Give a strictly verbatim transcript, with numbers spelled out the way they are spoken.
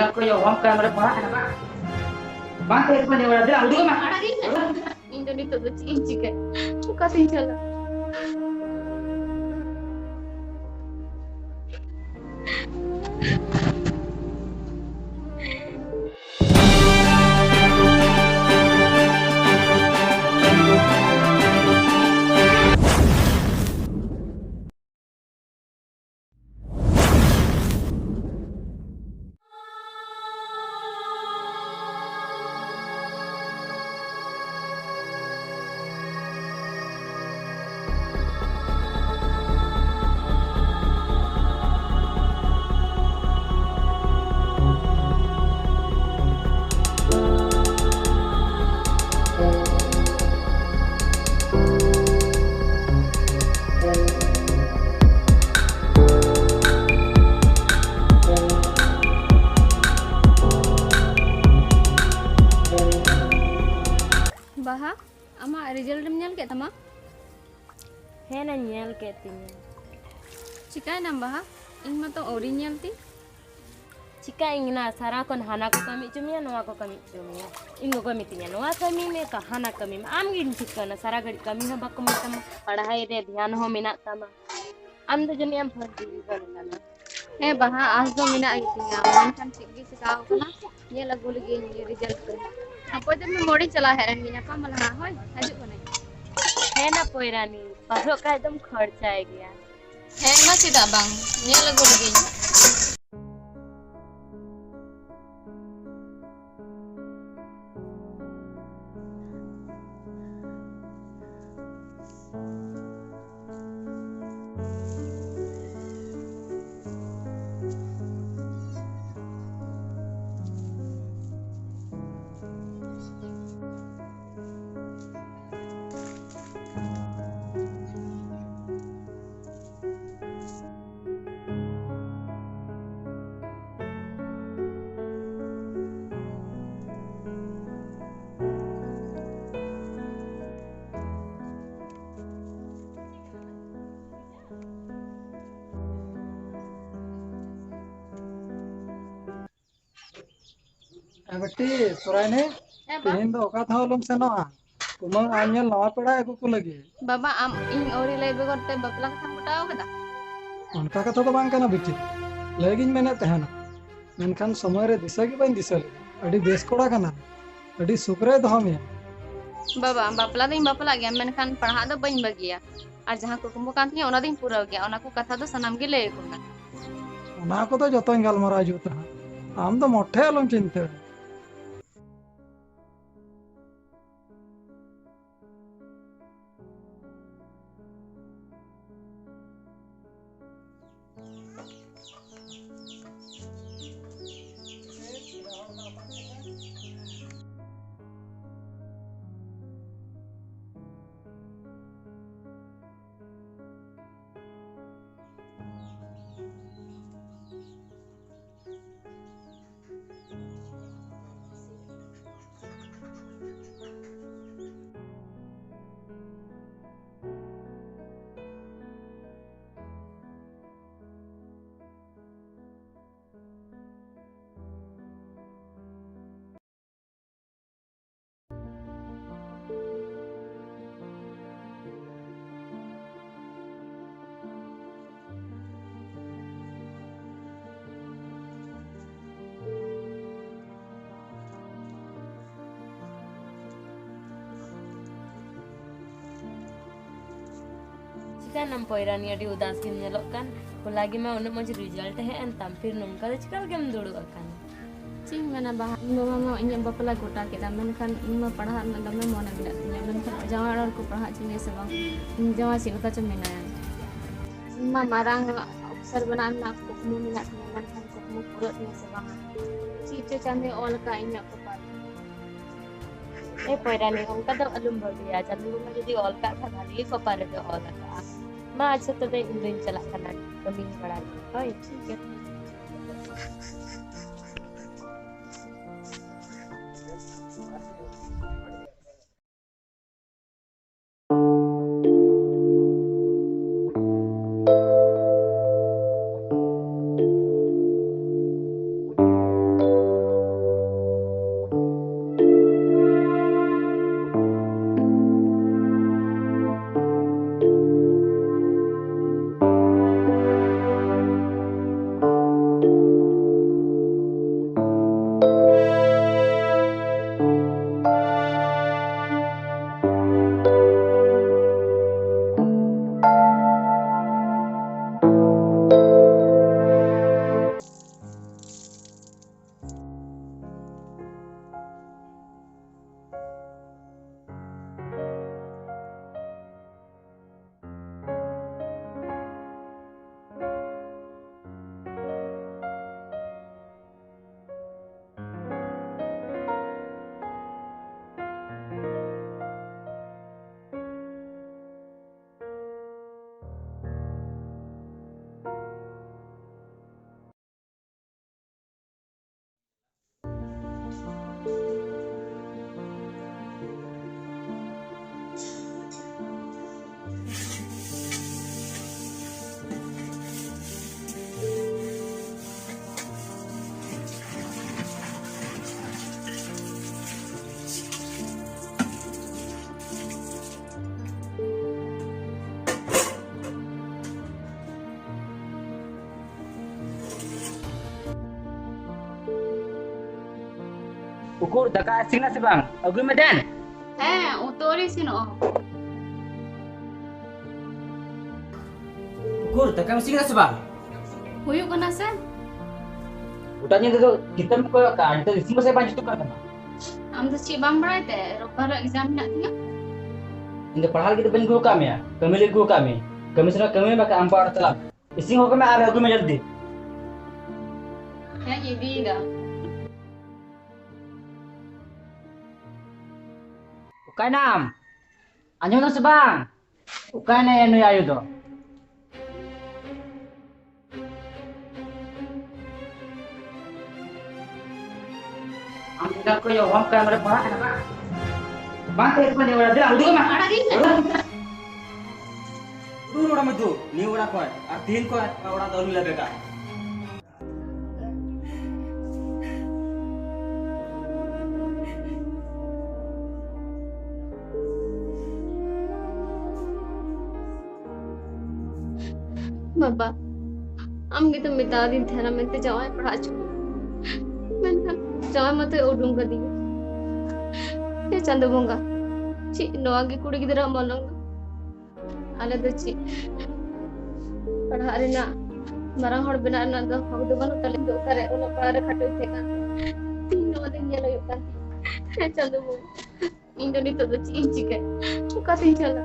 ᱚᱠᱚᱭ ᱦᱚᱸ ᱦᱚᱲ ᱠᱟᱱ ᱱᱚᱰᱮ ᱯᱟᱲᱦᱟᱜ ᱠᱟᱱᱟ ᱵᱟᱝ? ᱵᱟᱝ ᱛᱟᱦᱮᱸ ᱠᱟᱱᱟ ᱱᱚᱰᱮ, ᱫᱮᱞᱟ ᱩᱰᱩᱠᱚᱜ ᱢᱮ᱾ ᱟᱲᱟᱜᱤᱧ ᱢᱮ᱾ ᱤᱧ ᱫᱚ ᱱᱤᱛᱚᱜ ᱫᱚ ᱪᱮᱫ ᱤᱧ ᱪᱤᱠᱟᱹᱭᱟ? ᱚᱠᱟᱛᱤᱧ ᱪᱟᱞᱟᱜᱼᱟ? ᱵᱟᱦᱟ, ᱟᱢᱟᱜ ᱨᱮᱡᱟᱞᱴ ᱮᱢ ᱧᱮᱞ ᱠᱮᱫ ᱛᱟᱢᱟ? ᱦᱮᱸ, ᱱᱟᱧ ᱧᱮᱞ ᱠᱮᱫ ᱛᱤᱧᱟᱹ᱾ ᱪᱤᱠᱟᱭᱱᱟᱢ ᱵᱟᱦᱟ? ᱤᱧ ᱢᱟᱛᱚ ᱟᱹᱣᱨᱤᱧ ᱧᱮᱞ ᱛᱤᱧ᱾ ᱪᱤᱠᱟᱹᱧ ᱱᱟ, ᱥᱟᱨᱟ ᱠᱷᱚᱱ ᱦᱟᱱᱟ ᱠᱚ ᱠᱟᱹᱢᱤ ᱦᱚᱪᱚ ᱢᱮᱭᱟ, ᱱᱚᱣᱟ ᱠᱚ ᱠᱟᱹᱢᱤ ᱦᱚᱪᱚ ᱢᱮᱭᱟ᱾ ᱤᱧ ᱜᱚᱜᱚᱭ ᱢᱤᱛᱟᱹᱧᱟ, "ᱱᱚᱣᱟ ᱠᱟᱹᱢᱤ ᱢᱮ, ᱛᱚ ᱦᱟᱱᱟ ᱠᱟᱹᱢᱤ ᱢᱮ᱾" ᱟᱢ ᱜᱮᱢ ᱪᱤᱠᱟᱹᱱᱟ, ᱥᱟᱨᱟ ᱜᱷᱟᱹᱲᱤᱡ ᱠᱟᱹᱢᱤ ᱦᱚᱸ ᱵᱟᱠᱚ ᱢᱮᱛᱟᱢᱟ, ᱯᱟᱲᱦᱟᱣ ᱨᱮ ᱫᱷᱮᱭᱟᱱ ᱦᱚᱸ ᱢᱮᱱᱟᱜ ᱛᱟᱢᱟ᱾ ᱟᱢ ᱫᱚ ᱡᱟᱹᱱᱤᱡ ᱮᱢ first division ᱠᱟᱱᱟ᱾ ᱦᱮᱸ ᱵᱟᱦᱟ, ᱟᱸᱥ ᱫᱚ ᱢᱮᱱᱟᱜ ᱜᱮᱛᱤᱧᱟ, ᱢᱮᱱᱠᱷᱟᱱ ᱪᱮᱫ ᱜᱮ ᱪᱤᱠᱟᱹᱣ ᱠᱟᱱᱟ, ᱧᱮᱞ ᱟᱹᱜᱩ ᱞᱮᱜᱤᱧ result ᱠᱚ᱾ ᱦᱟᱯᱳᱭ ᱫᱚ ᱢᱚᱲᱤᱧ ᱪᱟᱞᱟᱣ ᱦᱮᱡ ᱞᱮᱱ ᱜᱮ, ᱧᱟᱯᱟᱢ ᱟᱞᱟᱝ ᱦᱟᱸᱜ, ᱦᱳᱭ, ᱦᱤᱡᱩᱜ ᱠᱟᱹᱱᱟᱹᱧ᱾ ᱦᱮᱸ ᱱᱟ ᱯᱚᱭᱨᱟᱱᱤ, ᱯᱟᱥᱚᱜ ᱠᱷᱟᱡ ᱫᱚᱢ ᱠᱷᱚᱨᱪᱟᱭ ᱜᱮᱭᱟ᱾ ᱦᱮᱸ ᱢᱟ, ᱪᱮᱫᱟᱜ ᱵᱟᱝ, ᱧᱮᱞ ᱟᱹᱜᱩ ᱞᱮᱜᱤᱧ᱾ ᱮ ᱵᱤᱴᱤ, ᱥᱚᱨᱟᱭᱱᱤ, ᱦᱮᱸ, ᱵᱟ᱾ ᱛᱮᱦᱮᱧ ᱫᱚ ᱚᱠᱟ ᱛᱮᱦᱚᱸ ᱟᱞᱚᱢ ᱥᱮᱱᱚᱜᱼᱟ᱾ ᱠᱩᱢᱟᱹᱝ ᱟᱢ ᱧᱮᱞ ᱱᱟᱣᱟ ᱯᱮᱲᱟ ᱟᱹᱜᱩ ᱠᱚ ᱞᱟᱹᱜᱤᱫ᱾ ᱵᱟᱵᱟ, ᱟᱢ ᱤᱧ ᱟᱹᱣᱨᱤ ᱞᱟᱹᱭ ᱵᱮᱜᱚᱨ ᱛᱮ ᱵᱟᱯᱞᱟ ᱠᱟᱛᱷᱟᱢ ᱜᱚᱴᱟᱣ ᱠᱟᱫᱟ? ᱚᱱᱠᱟ ᱠᱟᱛᱷᱟ ᱫᱚ ᱵᱟᱝ ᱠᱟᱱᱟ ᱵᱤᱴᱤ, ᱞᱟᱹᱭ ᱜᱤᱧ ᱢᱮᱱᱮᱫ ᱛᱟᱦᱮᱱᱟ, ᱢᱮᱱᱠᱷᱟᱱ ᱥᱚᱢᱚᱭ ᱨᱮ ᱫᱤᱥᱟᱹ ᱜᱮ ᱵᱟᱹᱧ ᱫᱤᱥᱟᱹ ᱞᱮᱫᱟ᱾ ᱟᱹᱰᱤ ᱵᱮᱥ ᱠᱚᱲᱟ ᱠᱟᱱᱟ, ᱟᱹᱰᱤ ᱥᱩᱠ ᱨᱮᱭ ᱫᱚᱦᱚ ᱢᱮᱭᱟ᱾ ᱵᱟᱵᱟ, ᱵᱟᱯᱞᱟ ᱫᱚᱧ ᱵᱟᱯᱞᱟᱜ ᱜᱮᱭᱟ, ᱢᱮᱱᱠᱷᱟᱱ ᱯᱟᱲᱦᱟᱜ ᱫᱚ ᱵᱟᱹᱧ ᱵᱟᱹᱜᱤᱭᱟ᱾ ᱟᱨ ᱡᱟᱦᱟᱸ ᱠᱩᱠᱢᱩ ᱠᱟᱱ ᱛᱤᱧᱟᱹ, ᱚᱱᱟ ᱫᱚᱧ ᱯᱩᱨᱟᱹᱣ ᱜᱮᱭᱟ᱾ ᱚᱱᱟ ᱠᱚ ᱠᱟᱛᱷᱟ ᱫᱚ ᱥᱟᱱᱟᱢ ᱜᱮ ᱞᱟᱹᱭ ᱟᱠᱚ ᱢᱮ᱾ ᱚᱱᱟ ᱠᱚᱫᱚ ᱡᱚᱛᱚᱧ ᱜᱟᱞᱢᱟᱨᱟᱣ ᱡᱩᱛᱟ ᱦᱟᱸᱜ, ᱟᱢ ᱫᱚ ᱢᱚᱴᱷᱮ ᱟᱞᱚᱢ ᱪᱤᱱᱛᱟᱹᱜᱼᱟ᱾ ᱪᱤᱠᱟᱹᱭᱱᱟᱢ ᱯᱚᱭᱨᱟᱱᱤ, ᱟᱹᱰᱤ ᱩᱫᱟᱥ ᱜᱮᱢ ᱧᱮᱞᱚᱜ ᱠᱟᱱ? ᱦᱚᱞᱟ ᱜᱮᱢᱟ ᱩᱱᱟᱹᱜ ᱢᱚᱡᱽ ᱨᱮᱡᱟᱞᱴ ᱦᱮᱡ ᱮᱱ ᱛᱟᱢ, ᱯᱷᱤᱨ ᱱᱚᱝᱠᱟ ᱫᱚ ᱪᱤᱠᱟᱹ ᱞᱮᱠᱟᱢ ᱫᱩᱲᱩᱵ ᱟᱠᱟᱱᱟ? ᱪᱮᱫ ᱤᱧ ᱢᱮᱱᱟ ᱵᱟᱦᱟ, ᱤᱧ ᱵᱟᱵᱟ ᱢᱟ ᱤᱧᱟᱹᱜ ᱵᱟᱯᱞᱟ ᱜᱚᱴᱟ ᱠᱮᱫᱟ, ᱢᱮᱱᱠᱷᱟᱱ ᱤᱧ ᱢᱟ ᱯᱟᱲᱦᱟᱜ ᱨᱮᱱᱟᱜ ᱫᱚᱢᱮ ᱢᱚᱱᱮ ᱢᱮᱱᱟᱜ ᱛᱤᱧᱟᱹ, ᱢᱮᱱᱠᱷᱟᱱ ᱡᱟᱶᱟᱭ ᱚᱲᱟᱜ ᱨᱮᱠᱚ ᱯᱟᱲᱦᱟᱜ ᱦᱚᱪᱚᱧᱟ ᱥᱮ ᱵᱟᱝ, ᱤᱧ ᱡᱟᱶᱟᱭ ᱪᱮᱫ ᱞᱮᱠᱟ ᱪᱚ ᱢᱮᱱᱟᱭᱟ᱾ ᱤᱧ ᱢᱟ ᱢᱟᱨᱟᱝ ᱚᱯᱷᱤᱥᱟᱨ ᱵᱮᱱᱟᱜ ᱨᱮᱱᱟᱜ ᱠᱩᱠᱢᱩ ᱢᱮᱱᱟᱜ ᱛᱤᱧᱟᱹ, ᱢᱮᱱᱠᱷᱟᱱ ᱠᱩᱠᱢᱩ ᱯᱩᱨᱟᱹᱜ ᱛᱤᱧᱟᱹ ᱥᱮ ᱵᱟᱝᱟ, ᱪᱮᱫ ᱪᱚ ᱪᱟᱸᱫᱳᱭ ᱚᱞ ᱟᱠᱟᱫ ᱤᱧᱟᱹᱜ ᱠᱚᱯᱟᱞ ᱨᱮ᱾ ᱮ ᱯᱚᱭᱨᱟᱱᱤ, ᱚᱱᱠᱟ ᱫᱚ ᱟᱞᱚᱢ ᱵᱷᱟᱹᱵᱤᱭᱟ, ᱪᱟᱸᱫᱳ ᱵᱚᱸᱜᱟ ᱡᱩᱫᱤ ᱚᱞ ᱠᱟᱜ ᱠᱷᱟᱱ ᱵᱷᱟᱹᱞᱤ ᱜᱮ ᱠᱚᱯᱟᱞ ᱨᱮᱫᱚ ᱚᱞ ᱟᱠᱟᱜᱼᱟ᱾ ᱢᱟ ᱟᱪᱪᱷᱟ, ᱛᱚᱵᱮ ᱤᱧ ᱫᱚᱧ ᱪᱟᱞᱟᱜ ᱠᱟᱱᱟ, ᱠᱟᱹᱢᱤᱧ ᱵᱟᱲᱟᱭ ᱞᱮᱜᱮ᱾ ᱦᱳᱭ, ᱴᱷᱤᱠ ᱜᱮᱭᱟ᱾ ᱩᱠᱩᱨ, ᱫᱟᱠᱟ ᱤᱥᱤᱱ ᱱᱟ ᱥᱮ ᱵᱟᱝ? ᱟᱹᱜᱩᱭ ᱢᱮ ᱫᱮᱱ᱾ ᱦᱮᱸ, ᱩᱛᱩ ᱟᱹᱣᱨᱤ ᱤᱥᱤᱱᱚᱜᱼᱟ᱾ ᱩᱠᱩᱨ, ᱫᱟᱠᱟᱢ ᱤᱥᱤᱱ ᱠᱮᱫᱟ ᱥᱮ ᱵᱟᱝ? ᱦᱩᱭᱩᱜ ᱠᱟᱱᱟ ᱥᱮ᱾ ᱜᱚᱴᱟ ᱧᱤᱫᱟᱹ ᱫᱚ ᱠᱤᱛᱟᱹᱵ ᱮᱢ ᱠᱚᱭᱚᱜ ᱠᱟᱜᱼᱟ, ᱱᱤᱛᱚᱜ ᱤᱥᱤᱱ ᱵᱟᱥᱟᱝ ᱵᱟᱝ ᱡᱩᱛᱩᱜ ᱠᱟᱱ ᱛᱟᱢᱟ᱾ ᱟᱢ ᱫᱚ ᱪᱮᱫ ᱵᱟᱢ ᱵᱟᱲᱟᱭ ᱛᱮ? ᱨᱳᱵᱵᱟᱨ ᱦᱤᱞᱳᱜ exam ᱢᱮᱱᱟᱜ ᱛᱤᱧᱟ᱾ ᱤᱧ ᱫᱚ ᱯᱟᱲᱦᱟᱣ ᱞᱟᱹᱜᱤᱫ ᱫᱚ ᱵᱟᱹᱧ ᱟᱹᱜᱩ ᱟᱠᱟᱫ ᱢᱮᱭᱟ, ᱠᱟᱹᱢᱤ ᱞᱟᱹᱜᱤᱫ ᱟᱹᱜᱩ ᱟᱠᱟᱫ ᱢᱮᱭᱟ᱾ ᱠᱟᱹᱢᱤ ᱥᱮᱱᱚᱜ ᱠᱟᱹᱢᱤ ᱢᱮ, ᱵᱟᱠᱷᱟᱡ ᱟᱢ ᱯᱟᱲᱦᱟᱜ ᱚᱲᱟᱜ ᱪᱟᱞᱟᱜ ᱢᱮ᱾ ᱤᱥᱤᱱ ᱦᱚᱫ ᱠᱟᱜ ᱢᱮ ᱟᱨ ᱟᱹᱜᱩᱭ ᱢᱮ ᱡᱚᱞᱫᱤ᱾ ᱦᱮᱸᱧ ᱤᱫᱤᱭᱮᱫᱟ᱾ ᱚᱠᱟᱭᱱᱟᱢ? ᱟᱸᱡᱚᱢ ᱫᱟᱢ ᱥᱮ ᱵᱟᱝ? ᱚᱠᱟᱭᱱᱟᱭ ᱱᱩᱭ ᱟᱭᱳ ᱫᱚ? ᱟᱢ ᱮᱸᱜᱟᱛ ᱠᱚ ᱦᱚᱦᱚᱣᱟᱢ ᱠᱟᱱᱟ, ᱱᱚᱰᱮ ᱯᱟᱲᱦᱟᱜ ᱠᱟᱱᱟ ᱵᱟᱝ? ᱵᱟᱝ ᱛᱟᱦᱮᱸ ᱠᱟᱱᱟ ᱱᱤᱭᱟᱹ ᱚᱲᱟᱜ, ᱫᱮᱞᱟ, ᱩᱰᱩᱠᱚᱜ ᱢᱮ᱾ ᱟᱲᱟᱜᱤᱧ ᱢᱮ᱾ ᱩᱰᱩᱠ ᱢᱮ᱾ ᱩᱰᱩᱠ ᱨᱩᱣᱟᱹᱲᱚᱜ ᱢᱮ ᱛᱩ, ᱱᱤᱭᱟᱹ ᱚᱲᱟᱜ ᱠᱷᱚᱱ᱾ ᱟᱨ ᱛᱤᱦᱤᱧ ᱠᱷᱚᱱ ᱚᱲᱟᱜ ᱫᱚ ᱟᱞᱚᱢ ᱞᱮᱵᱮᱫᱟ᱾ ᱵᱟᱵᱟ, ᱟᱢ ᱜᱮᱛᱚᱢ ᱢᱮᱛᱟᱫᱤᱧ ᱛᱟᱦᱮᱱᱟ ᱢᱮᱱᱛᱮ ᱡᱟᱶᱟᱭ ᱯᱟᱲᱦᱟᱜ ᱦᱚᱪᱚ ᱢᱮ᱾ ᱢᱮᱱᱠᱷᱟᱱ ᱡᱟᱶᱟᱭ ᱢᱟᱛᱚᱭ ᱩᱰᱩᱝ ᱠᱟᱫᱤᱧᱟ᱾ ᱦᱮ ᱪᱟᱸᱫᱳ ᱵᱚᱸᱜᱟ, ᱪᱮᱫ ᱱᱚᱣᱟ ᱜᱮ ᱠᱩᱲᱤ ᱜᱤᱫᱽᱨᱟᱹᱣᱟᱜ ᱢᱚᱞᱚᱝ ᱫᱚ? ᱟᱞᱮ ᱫᱚ ᱪᱮᱫ ᱯᱟᱲᱦᱟᱜ ᱨᱮᱱᱟᱜ, ᱢᱟᱨᱟᱝ ᱦᱚᱲ ᱵᱮᱱᱟᱜ ᱨᱮᱱᱟᱜ ᱫᱚ ᱦᱚᱠ ᱫᱚ ᱵᱟᱹᱱᱩᱜ ᱛᱟᱞᱮ? ᱤᱧ ᱫᱚ ᱚᱠᱟᱨᱮ ᱚᱞᱚᱜ ᱯᱟᱲᱦᱟᱜ ᱨᱮ ᱠᱷᱟᱴᱚᱭ ᱛᱟᱦᱮᱸ ᱠᱟᱱ, ᱛᱤᱦᱤᱧ ᱱᱚᱣᱟ ᱫᱚᱧ ᱧᱮᱞ ᱦᱩᱭᱩᱜ ᱠᱟᱱ ᱛᱤᱧᱟ᱾ ᱦᱮ ᱪᱟᱸᱫᱳ ᱵᱚᱸᱜᱟ, ᱤᱧ ᱫᱚ ᱱᱤᱛᱚᱜ ᱫᱚ ᱪᱮᱫ ᱤᱧ ᱪᱤᱠᱟᱹᱭᱟ? ᱚᱠᱟᱛᱤᱧ ᱪᱟᱞᱟᱜᱼᱟ?